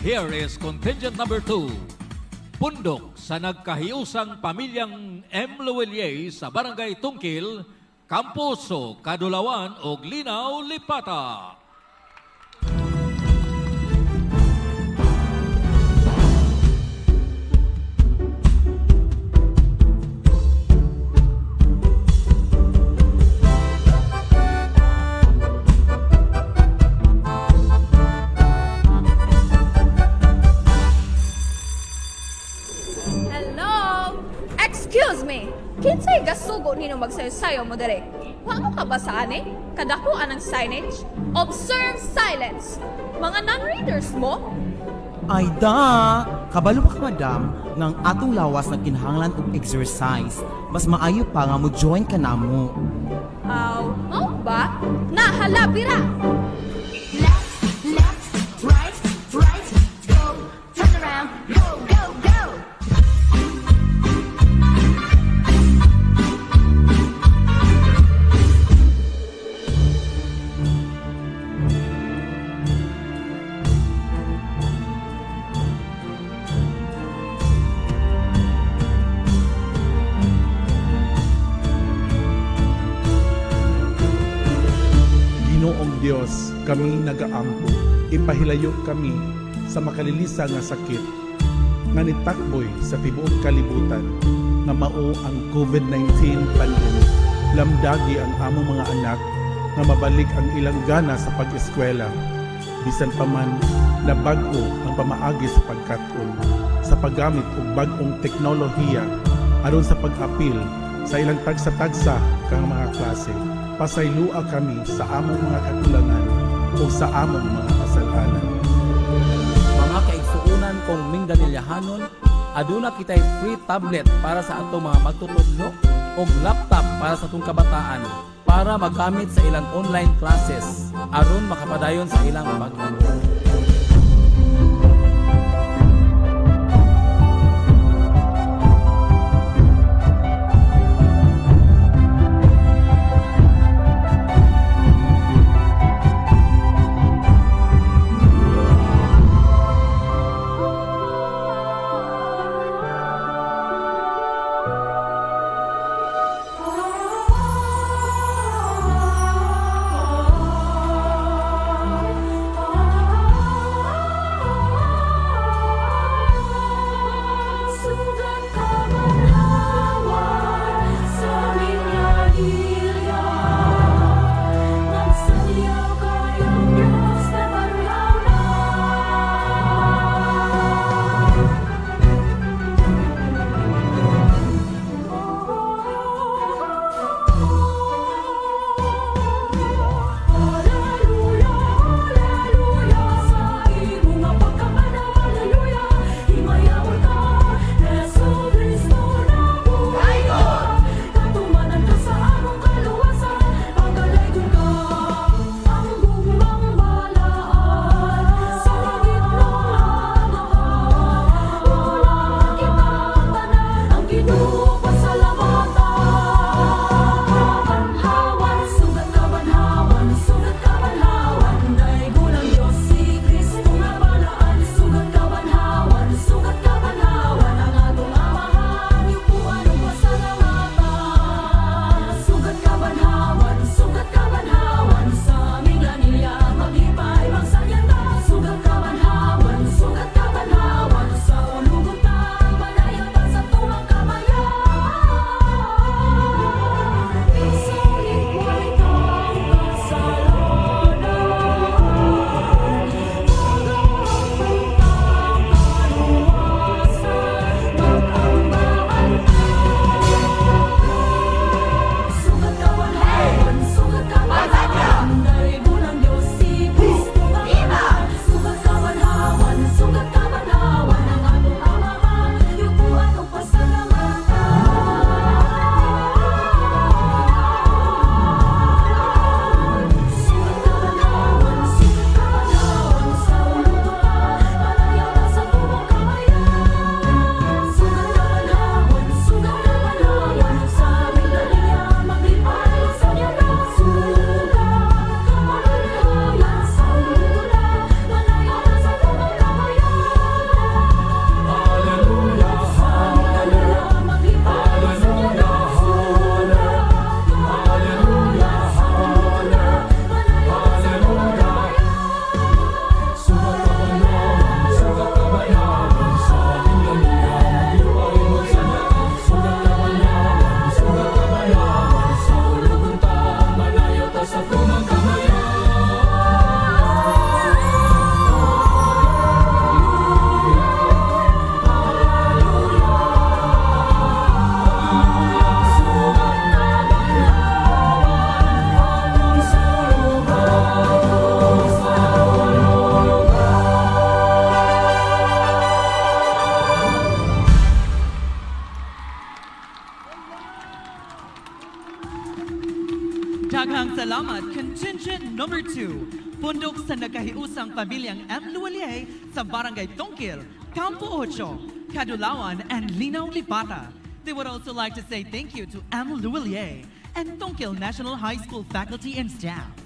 Here is contingent number 2. Pundok sa nagkahiusang pamilyang M. Luwelier sa Barangay Tungkil, Kampuso, Kadulawan ug Linaw, Lipata. Hello? Excuse me. Kinsay gasugo nino magsayo-sayo mo dire? Wa mo ka ba sa ani? Kadakuan ang signage? Observe silence. Mga non-readers mo? Ay da! Kabalo ba ka, madam, nga ang atong lawas nagkinahanglan og exercise. Mas maayo pa nga mo join ka namo. Aw, mao ba? Nahala bira. Left, left, right, right, go. Turn around, go, go, go. Ginoong Dios, kami nagaampo. Ipahilayo kami sa makalilisa nga sakit nga nitakboy sa tibuok kalibutan nga mao ang COVID-19 pandemic. Lamdagi ang among mga anak nga mabalik ang ilang gana sa pag-eskwela. Bisan pa man na bag-o ang pamaagi sa pagkat-on, sa paggamit og bag-ong teknolohiya aron sa pag-apil sa ilang tagsa-tagsa kang mga klase. Pasaylua kami sa among mga kakulangan o sa among mga kasalanan. Mga kaigsuonan kong Mindanilyahanon, aduna kitay free tablet para sa atong mga magtutudlo og laptop para sa atong kabataan para magamit sa ilang online classes aron makapadayon sa ilang pag-enroll. number 2, pundok sa nagkahiusang pamilyang M. Lualier sa Barangay Tongkil, Campo Ocho, Cadulawan, and Linaw Lipata. They would also like to say thank you to M. Lualier and Tongkil National High School faculty and staff.